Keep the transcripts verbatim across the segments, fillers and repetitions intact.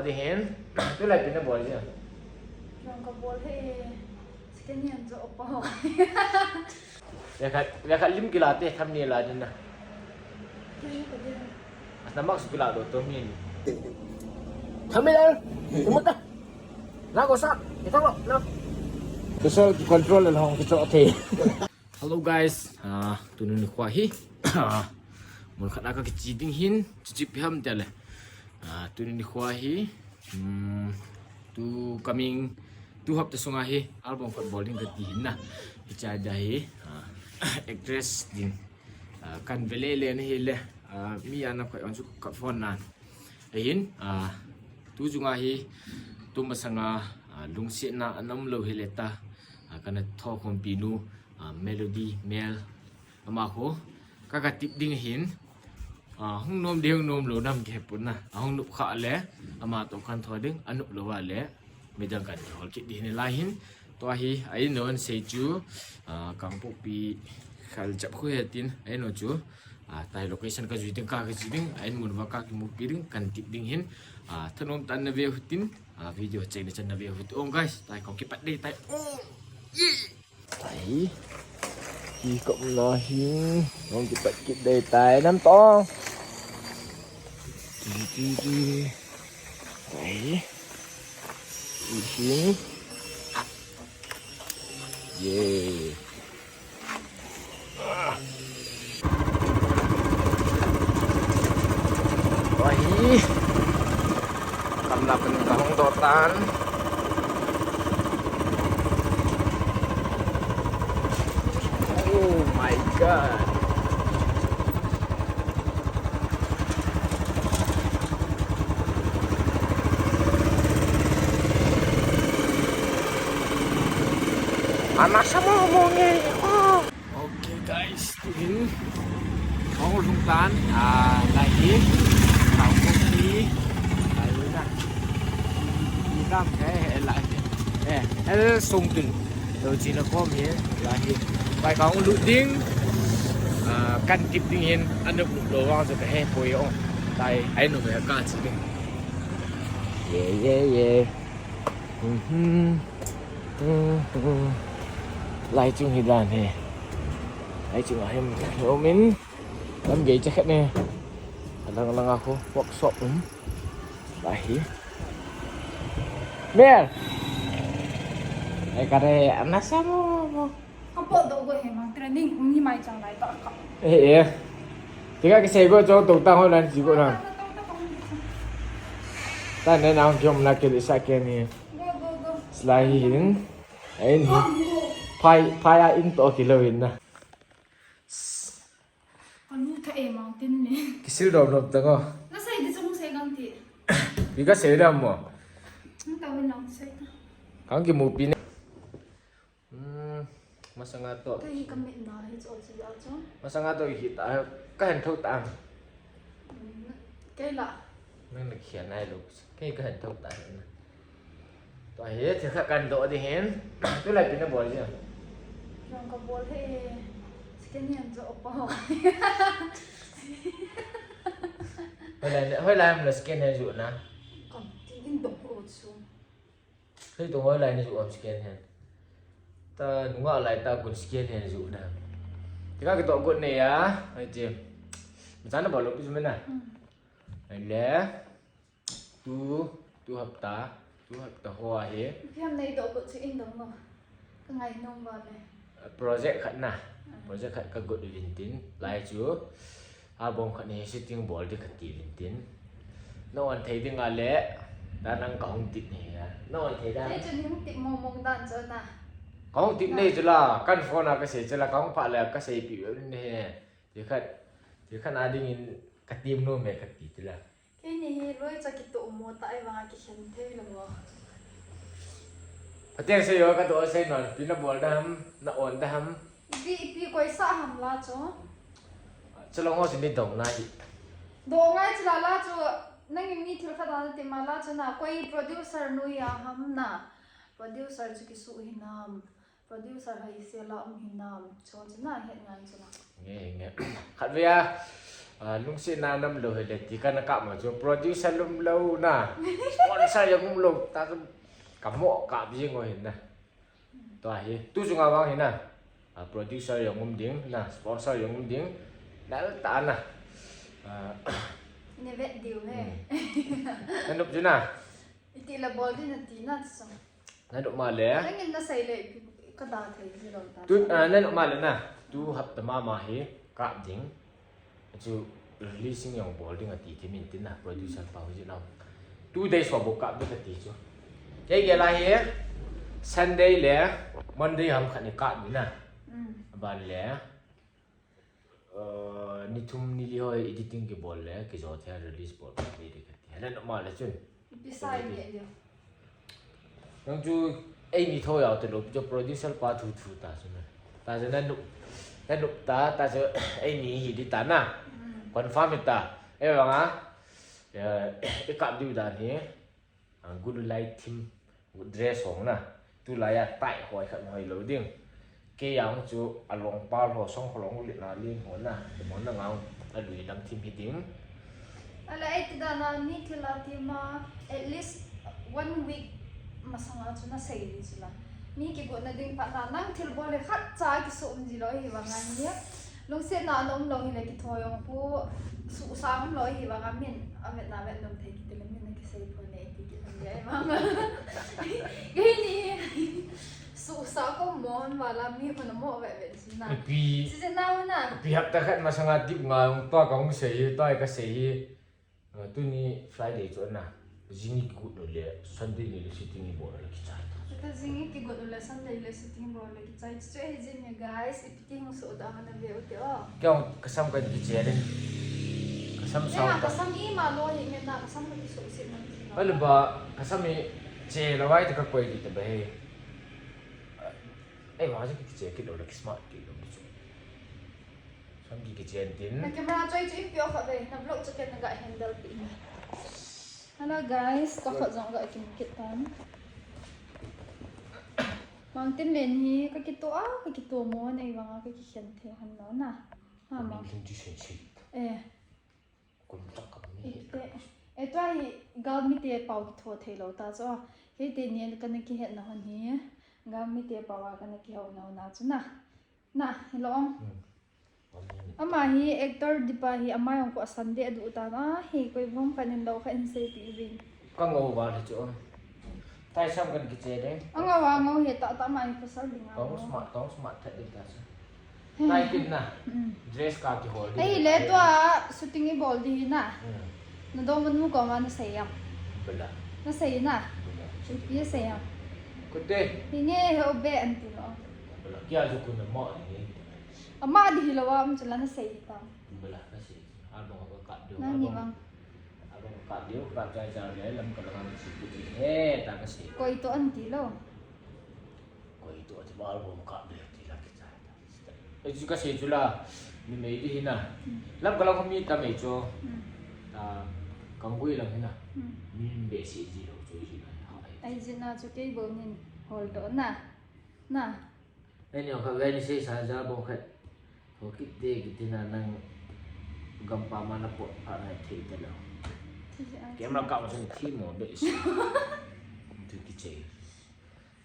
Ati hin, tulai pi nabol ji? Jong kabol e, second hand jo pa ho. Vekhat, vekhat lim kila te, thumbnail la din na. Asna mask kila do to min. Thumbnail, imuta. Na ko sa, ita ko, na. Kusal ki control la hong kicho the. Hello guys, ah, tuni nikho hi, ah, mun khat a kakiche ding hin, chuche ipi ham tile. Ah, tuni nikho hi, um, tu coming, tu hapta sunga hi, album khat bol ding kati hin na. Hiche a dia hi, ah, actress ding. Ah, kan vele le na hile, ah, mi ana koi on chu ka phone nan. Ahin, ah, tu chunga hi, tu masanga, ah, lungsetna ana um lou hile ta, ah, kana thokhompi nu, ah, Melody Mel, ama ho, ka, ka tip ding hin, ah, hung nom ding hung nom lou nam kihepon na, ah, hung nop kha le, ama toh kan tho ding, anop lou a le, midang kan kihol kit ding hin lai hin, tua hi, a in non sei chu, ah, Kangpokpi khal chap khu he tin, a in non chu, ah, tai location ka jui ding ka, ka jui ding, a in mun va ka kimupi ding, kan tip ding hin, ah, thanom tah in na ve u hitin, ah, video cheng na chan na ve u hitin. Ong guys, tai kong kipat dei tai. Ong! Ye! Tai. Ki kop na hin. Hong kipat kit dei tai nam tong. Ti, ti, ti. Tai. Ti hin. Ye. Wah, hi. Kam na pen kahung dotan. Oh my God. Ana sama mo nge. Oh. Okay guys, tu hin kong lhung tan, ah, lai hi, kong lhung hi, lai hi na. Hi dam ke, eh, lai hi. Eh, eh, sung tun. Lo chi na kom hi, lai hi. Pai kong lut ding, ah, kan tip ding hin, anu lo wang jo ke he poi ong. Lai, ai nu me ka chi ding. Ye, ye, ye. Mhm. Mhm. Lai chung hi dan he. Lai chung a hem hi omin. Lam gei che khat ne. Alang lang a khu workshop um. Lai hi. Mer. Ai ka re ana sa mo mo. Ka pot doh go he mang training um ni mai chang lai ta ka. Eh, eh. Tika kisei go cho to ta ho nan ji go na. Ta ne na hung kiom na ke le sa ke ni. Go, go, go. Slai hi hin. Ain hi. Phai, phai a in to kilo hin na. Ka lu tha e mountain ni. Kisil dom dom ta ngo. Na sai di chung sai gang ti. Bi ka sei dam mo. Nang ta win lang sai ta. Kang kimupi ne. Hmm, masanga to. Ka hi ka mit na hi cho chi ya cho. Masanga to hi ta, ka hen tho ta. Hmm, kei la. Nang na khia nai lo. Kei ka hen tho ta na. To hi, thil khat kan doh ding hin. Tulai pi nabol ji? Jong kabol e, second hand jo pa ho. Hoilai, hoilai ham la second hand jo na? Kam tin in doh ho chu. Hei, tu hoilai ni jo am second hand. Ta nunga lai ta gun second hand jo na. Tika kidoh gun ne ya. Hei, je. Machan nabol lou pi chu me na. Hmm. Hei le. Tu, tu hapta, tu hapta ho ahi. Phiam nei doh got chu in dong lo. Ka ngai nom ba le. Project khat na. Ah. Project khat ka got uvin tin. Lai chu. Album khat ni shooting bol di kati uvin tin. Na on thei ding a le. Da nang ka hung tip ni ya. Na on thei da. Te chu ni hung tip mo mong dan chu na. Ka hung tip nei chu la. Kan phone a ka sei chu la. Ka hung pha le ka sei pi uvin ni he. Ti khat. Ti khat a ding in ka tip nom e kati chu la. Keini hi loi cha kitoh mo ta ai vanga kikhen thei lou mo. Pateng sei yo ka doh sei non, pi nabol da ham, na on da ham. Ipi, ipi koi sa ham la chu. Chalong ho si ni dong na hi. Dong ngai chu la la chu, nang in mi thil khat a na ti ma la chu na, koi producer nu ya ham na. Producer chu kisu hi nam. Producer hai se la um hinam, cho chu na het ngai chu na. Nge, nge. Khat ve a, Ah, lungsetna nam lou hile ti kana kap ma chu producer lum lou na. Sponsor jong um lou ta chu kamo kap jing o hin na. Tua hi, tu chunga vang hi na. Ah, producer jong um ding na, sponsor jong um ding. Nal ta na. Ah, Ne vet diu he. Nanop chu na. Iti la bol din ati na chu. Nanop ma le. Nangin na sei le ka da thei ji lou ta. Tu, ah, nanop ma le na. Tu hapta mama hi kap ding. Chu releasing jong bol ding ati ti min tin na producer pa hu ji na. Two days ho bou kap ding ati chu. Kei gel a hi Sunday le Monday ham khat ni kap ni na. Mm. Aban le, uh, ni thum ni li ho editing kibol le kijo thei release bol kap ding ati. Nanop ma le chun. Ipi sa i nge leo. Nang chu eini tho jao te lo chu producer pa thu thu ta chu na. Ta chu nanop, nanop ta, ta chu eini hi di ta na. Mm. Confirm ta. Ei vang a. Eh, i kap diu dan hi. Ah, good light theme, good dress hong na. Tulai a tai hoi khat hoi lou ding. Kei jong chu along pal ho song ho long lit na ling ho na. Mo na ngang a lui dang theme hi ding. Ala ei ti dan a mi thil a ti ma at least one week masang a chu na sei di chu la. Mi kigotna ding phat na nang thil bol le khat cha kiso um ji lou hi vang a ni. Lungsetna ana um lou hile kitho jong pu suhsa um lou hi vang a min. A vet na vet nom thei kiti le min na kisei pho ne ti ki lam le vang a. Kei ni suhsa ko mon wala mi ko na mo vet vet ji na. Pi, Si se na na. pi hapta khat masang a tip nga ung pa ka ung sei hi, tai ka sei hi. Ah, tuni Friday chu na. Jing i kigot nu le Sunday ni le shooting i bol le kichai ta. Kata jing i kigot nu le Sunday le shooting bol le kichai. Chu ei jin ni guys, ipi ti hung so da na ve u te o. Kei jong ka sam ka kiche le. Ka sam Ne sao na ta. Ka sam i ma lo hi nge na ka sam ka kiso si na. Alu ba ka sam i che la wai ta ka koi di ta ba he. Ei ma ji kiche kit lou le kismart kit lou di chu. Sam ki kichen tin. Na camera choi chu in pio kha ve, na vlog chu ken na ga handle pi. Hello guys, ka khat jong ga kim kit tan. Mang tin len hi ka kito a, ka kito mo nei vang a ka kikhen thei han lo na. Ha ma. Ling chi sen chi. Eh, Kun tak ka mi. ite. E tua hi gal mi te pau kitho thei lo ta chu. Hei te ni ka na kihet na hon hi. Gal mi te pau a ka na kihou na na chu na. Na, hello. Hmm. Ama hi actor dipa hi ama jong ko Sunday adu ta na hi koi vom khat in lo khat in sei ti vin. Ka ngou va le chu. Tai sam kan kiche de. Anga wa ngou he ta ta mai pasal ding a. Tong smart, tong smart that ding ta sa. Tai kit na. Mm. Dress ka kihol ding. Ei le tua shooting i bol di na. Hmm. Na dong manu ko ma na sei am. Bela. Na sei na. Bela. Chu pi sei am. Kute. Hi nge he o be an ti lo. Bela. Kia ju kun na mo ni. Ama di hi lo wa am chu la na sei ta. Bela ka sei. Album ka kat do. Na ni bang. Album ka kat do. Ka jai jai le lam ka lam si ku di. He ta ka sei. Koi to an ti lo. Koi to ti ba album ka do ti la ki jai ta. E chu ka sei chu la. Ni mei di hi na. Lam ka lam mi ta mei chu. Mm. Ta kang gui lam hi na. Mm. Min be si ji lo chu ji na. Ai jin na chu kei bo nin hol do na. Na. Ei ni ka ve ni sei sa ja bo khat. Ho kit de kit na nang gam pa ma na po pa na thei te lo. Camera ka ma sun thi mo be si. Tu ki che.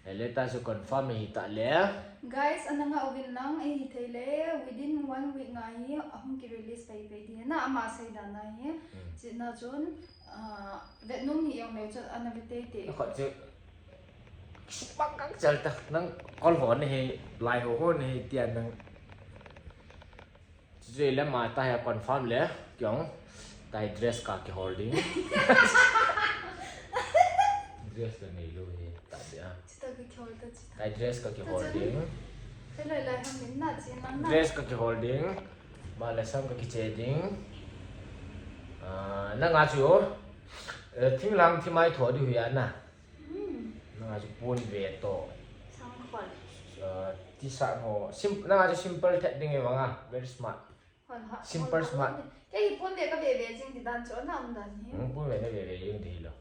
Ele ta su confirm hi ta le. Guys, ana nga uvin lang ei hi thei le within one week nga hi ahung ki release pai pai di na ama sei da na hi. Chi na chun, ah, vet nung hi yong le chun ana ve tei tei. Ko che. Bang kang chal ta nang kol ho ni hi lai ho ho ni hi tia nang. Chu le ma ta hi confirm le kiong tai dress ka ki holding. Dress la nei lo hi ta dia. Chi ta ki khol ta chi ta. Tai dress ka ki holding. Te lai lai ham min na chi nang na. Dress ka ki holding. Ma la sam ka ki che ding. Ah, na nga chu. Eh, thing lang thi mai tho di hu ya na. Hmm. Na nga chu pon ve to. Sang khol. Ah, ti sa ho. Sim, na nga chu simple that ding e vanga. Very smart. Hon ha. Simple smart. Kei hi pon ve ka ve ve jing di dan chu na um dan hi. Hmm, pon ve na ve ve jing di lo.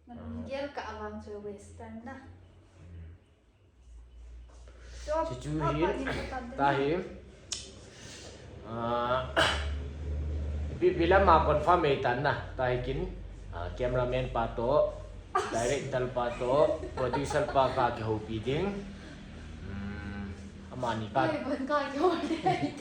Man gel ka awang chu western na. Chu chu hi ta hi. Ah, ipi ipi lama confirm ei tan na, tahi kin, ah, cameraman pa to, director pa to, producer pa ka kihoupi ding. Hmm, amani pa. Ai, bon ka kihoupi ding.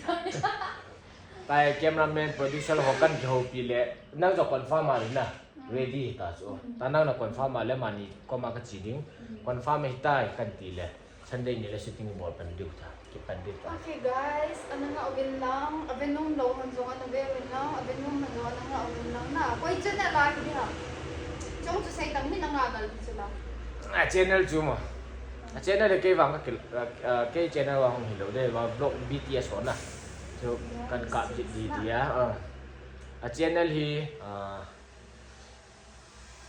Tahi cameraman, producer ho kan kihoupi le, nang jo confirm a na, ready ta chu. Ta nang na confirm a le mani koma kache ding. Confirm hi tai kan ti le. Sunday ni le shooting bol pan diu ta, kipan diu ta. Okay guys, ana ngah uvin lang, ave nom lou hon jong ana ve uvin lang, ave nom hon jong ana ngah uvin lang na. Koi channel a hi ham? Chong chu sei tang, min ana ngah gal chu lang. A channel chu mo. A channel le kei vang ka kil, ah, ah, kei channel vang hong hilou de, va vlog B T S ho na. Chu kan kap jit di di a. Ah. A channel hi, ah,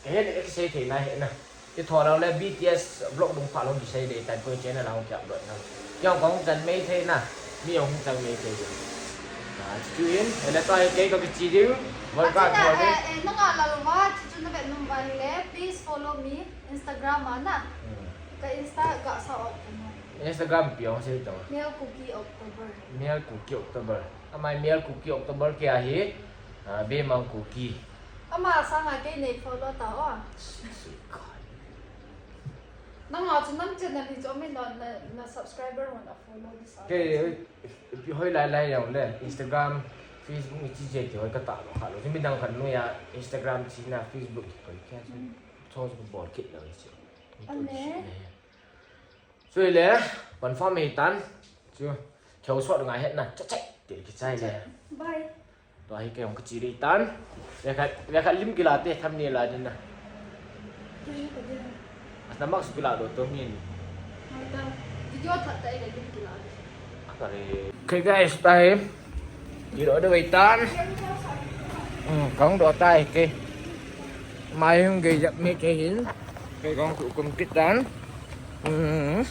He le, kisei thei na he na. Ti tho lang le B T S vlog dung pha long kisei le tan koi channel lang ki upload na. Kei jong kahung chan mei thei na. Mi jong hung chan mei thei. Na, chu in, he le tua hi kei ka kiche diu. Vol ka thol de. Eh, eh, nanga lalva, chu chu na vet nom uva hi le, please follow me, Instagram a na. Hmm. Ka Insta ga sa ok na. Instagram pi jong sei tong. Male Kuki October. Male Kuki October. Amai Male Kuki October kei ahi. Ah, Bemang Kuki. Ama sanga kei nei follow ta o. Nanga chu nang channel hi chu min na, na, na subscriber hon a follow di sa. Kei, eh, hoilai lai jong le Instagram, Facebook ni chi je ti hoi ka ta lou kha lou. Chu midang khat noiya Instagram chi na Facebook ti koi kya chu. Cho chu bol kit lou chi. Ane. Chu le, confirm hi tan. Chu, theu sot ngai het na, cha cha, ti kichai le. Bye. Tua hi kei jong kache ding tan. Ve khat, ve khat lim kila te, thumbnail la din na. Kei ka din. Asna mask kila do to min. Mai ta, video that ta ile lim kila. Kare. Okay guys, ta hi. Video do ve tan. Hmm, kong do ta hi kei. Mai hung gei jap me kei hin. Kei kong tu kum kit tan. Hmm.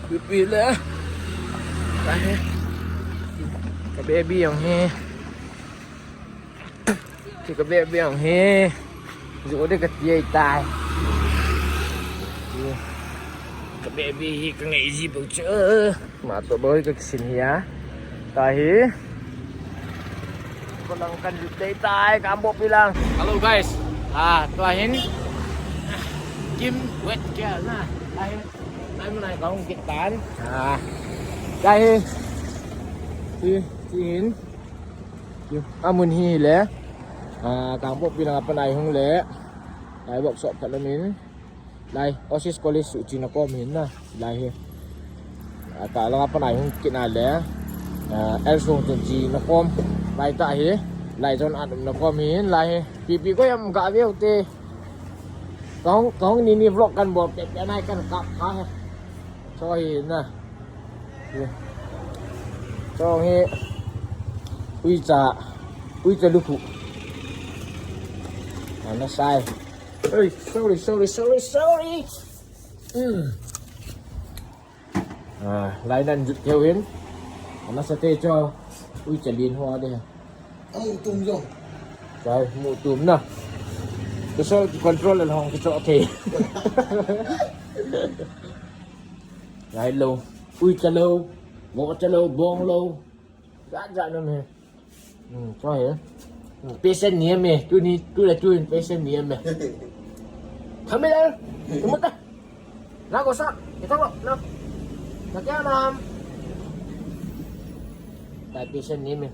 Pi pi le. Ka he. Ka baby jong hi. Ti ka baby jong hi. Ju de ka ti ai tai. Ka baby hi ka ngai ji bou chu. Ma to boi ka kisin hi a. Ta hi. Ko lang kan lut dei tai, ka ambo pi lang. Hello guys. Ah, tua hin. Kim wet kya na. Ta hi. Nai mun nai ka hung kit tan. Ah. Ta hi. Ti, ti hin. Ti. Amun hi le. Ah, ka ambo pi lang apan ai hung le. Ai workshop khat la min. Lai, Oasis College suh chi na kom hin na, lai hi. A, ka langa panai hung kit na le, a, El Sung chun chi na kom, lai ta hi, lai chun an um na kom hin, lai hi. Pi pi ko yam ga veu te. Kong, kong ni ni vlog kan bol pe pe nai kan kap kha hi. Cho hi na. Hi. Cho hi. Uicha, uicha lukhu. Ana sai. Oi, sorry, sorry, sorry, sorry. Hmm. Ah, lai nan jut keu hin. Ana sa te cho. Uicha lin ho de. Amu tum jong. Sai, mu tum na. Kusol ki control al hong ki cho the. Lai lo. Uicha lo. Vocha lo, bong lo. Jat jat na me. Hmm, cho he. Hmm, patient ni me. Tu ni, tu le tu in patient ni me. Kami le. Tumata. Na ko sa. Kita ko. Na. Na kya naam? Tai patient ni me.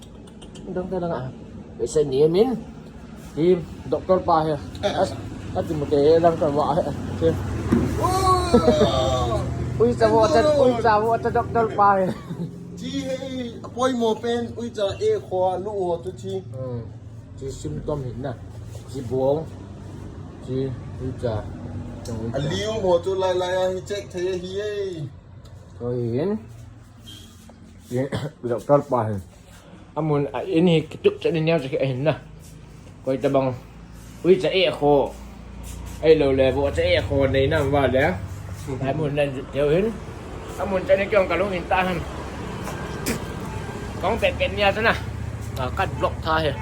Dong ta na. Patient ni min. Hi doctor pa hi. As, at mo te lang ka wa hi. Hi. Uicha vocha, uicha vocha doctor pa hi. Chi hi, apoimo pen, uicha e kho, lu ho tu chi. Hmm. Chi symptom hi na. Chi bong. Chi uicha. Aliu ho tu lai lai a hi check thei hi e. Koi hin. Hi doctor pa hi. Amun a in hi kitup cha ni neo cha ki ahin na. Koi tabang. Uicha e kho. Ei lo le vocha e kho nei na va le. Ai mun nan ju teo hin. Amun cha ni kyong ka lung in ta han. Kong pet pet nia cha na. A kat block tha he.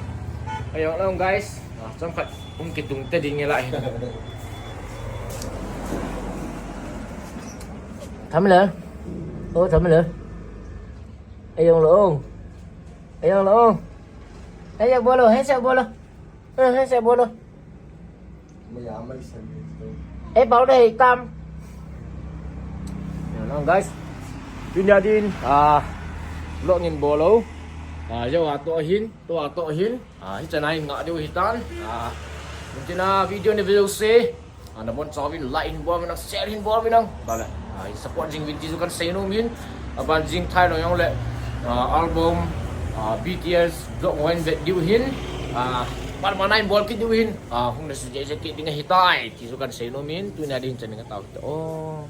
Ayong long guys. A chom khat um kitung te ding la hin. Tham le. O tham le. Ayong long. Ayo lo. Ayo bolo, hesa bolo. Eh, hesa bolo. Maya mai san. Eh, bau dei tam. Ayo lo guys. Tunia din, ah, vlog in bolo. Ah, yo ato hin, to ato hin. Ah, hichan a hin ngah diu hitan. Ah, tina video ni view se. Ah, nabonchauvin like hin bol uvin lang, share hin bol uvin lang. Bale. Ah, support jing uvin ti chu kan seinom in. Aban jing thei lou jongle, ah, album, ah, B T S vlog hung vet diu hin. Ah, pan mana hin bol kit diu hin. Ah, hung na su je je kit ding ahitai. Ti chu kan seinom in. Tunia din chan ding atao kit. Oh.